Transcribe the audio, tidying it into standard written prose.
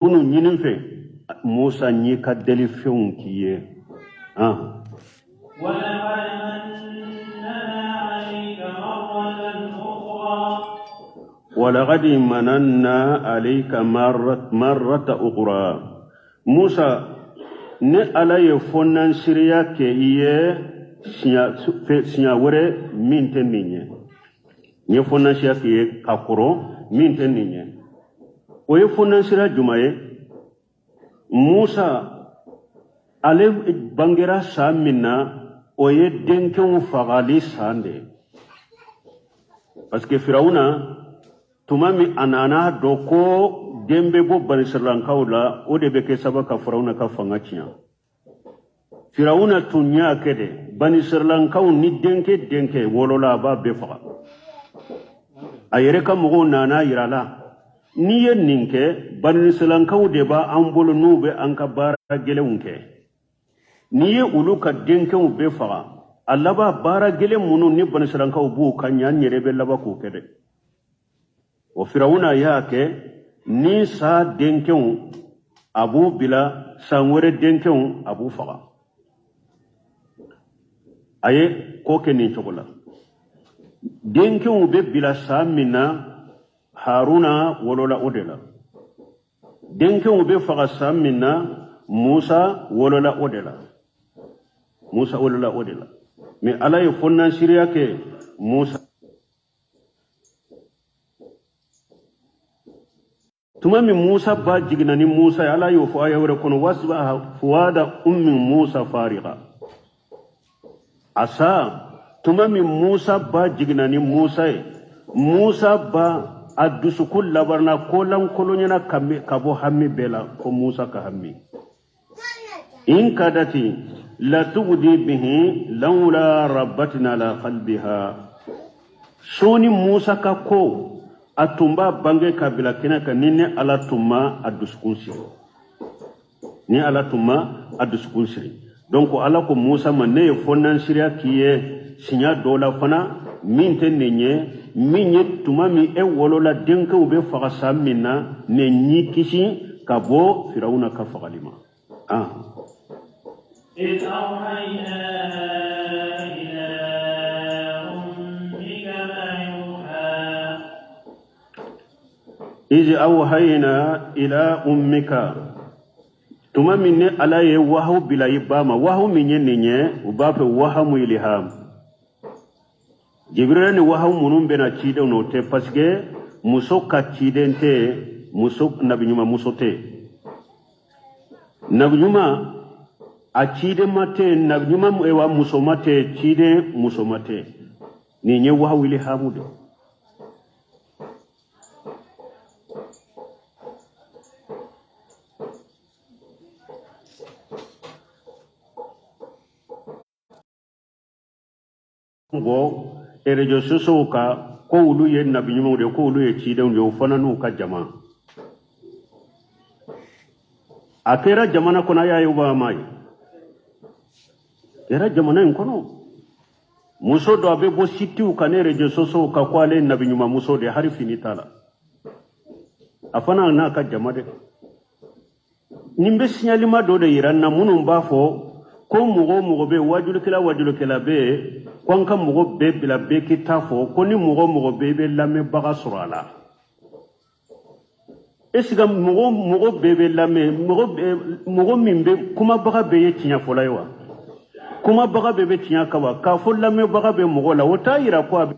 Minnu ɲini n fɛ, Musa, n y'i ka delifɛnw k'i ye. Walakadi mananna alayka marrata ukura. Musa, ne Ala ye fɔnansiriya kɛ i ye siɲɛ wɛrɛ min tɛ nin ye. N ye fɔnansiriya k'i ye ka kɔrɔ min tɛ nin ye. O ye fɔnansiriya jumɛn ye? Musa, ale bangera san min na, o ye denkɛw fagali san de ye, parce que Firawuna, tuma min a nana dɔn ko den bɛ bɔ Banisiralankaw la, o de bɛ kɛ sababu ka Firawuna ka fanga tiɲɛ. Firawuna tun y'a kɛ de, Banisiralankaw ni denkɛ denkɛ wolola, a b'a bɛɛ faga. A yɛrɛ ka mɔgɔw nana yira la, n'i ye nin kɛ, Banisiralankaw de b'an bolo, n'u bɛ an ka baara gɛlɛnw kɛ. N'i ye olu ka denkɛw bɛɛ faga, a laban baara gɛlɛn minnu ni Banisiralankaw b'u ka ɲɛ, an yɛrɛ bɛ laban k'o kɛ dɛ. O Firawuna y'a kɛ ni san denkɛw a b'u bila, san wɛrɛ denkɛw a b'u faga. A ye ko kɛ nin cogo la. Denkɛw bɛ bila san min na, Haruna wolola o de la. Denkɛw bɛ faga san min na, Musa wolola o de la. Musa wolola o de la. Mais Ala ye fɔnansiriya kɛ Musa. Tuma min Musa ba jiginna ni Musa ye, Ala y'o fɔ aya wɛrɛ kɔnɔ: wa asbaha fuada ummi Musa fariga. A sa tuma min Musa ba jiginna ni Musa ye, Musa ba a dusukun labanna ko lankolonyana ka bɔ hami bɛɛ la fo Musa ka hami. In kadati latubdi bihi lawla rabatna ala qalbiha. Sɔɔni Musa ka ko a tun b'a bange ka bila kɛnɛ kan ni ne Ala tun ma a dusukun siri, ni Ala tun ma a dusukun siri. Donc Ala ko Musa ma, ne ye fɔnansiriya k'i ye siɲɛ dɔ la fana min tɛ nin ye, min ye tuma min e wolola, denkɛw bɛ faga san min na, ne y'i kisi ka bɔ Firawuna ka fagali ma. إذ أوحينا إلى أمك ما يوحى. إذ أوحينا إلى أمك, tuma min ne Ala ye wahawu bila i ba ma. Wahawu min ye nin ye, u b'a fɛ wahamu ilham. Jibrila ni wahawu minnu bɛna cidenw na, o tɛ, parce que muso ka ciden tɛ, muso nabiɲuman muso tɛ, nabiɲuman a ciden ma tɛ, nabiɲuman wa musoma tɛ, ciden musoma tɛ. Nin ye wahawu ilhamu de. Bɔ réseaux sociaux kan ko olu ye nabi ɲumanw de ye, ko olu ye cidenw de ye, o fana n'u ka jama. A kɛra jamana kɔnɔ, a y'a ye wa m'a ye, kɛra jamana in kɔnɔ. Muso dɔ a bɛ bɔ sitiw kan ne réseaux sociaux kan ko ale ye nabi ɲuman muso de ye, hali fini t'a la. A fana n'a ka jama dɛ. Nin bɛ signalima dɔ de yira n na, minnu b'a fɔ ko mɔgɔ o mɔgɔ bɛ yen, wajulikɛla wajulikɛla bɛ yen, ko an ka mɔgɔ bɛɛ bila, bɛɛ k'i ta fɔ, ko ni mɔgɔ o mɔgɔ bɛ yen, i bɛ lamɛnbaga sɔrɔ a la. Est ce que mɔgɔ mɔgɔ bɛɛ bɛ lamɛn? Mɔgɔ mɔgɔ min bɛ kumabaga bɛɛ ye tiɲɛfɔla ye wa? Kumabaga bɛɛ bɛ tiɲɛ kan wa? K'a fɔ lamɛnbaga bɛ mɔgɔ la, o t'a yira ko a bɛ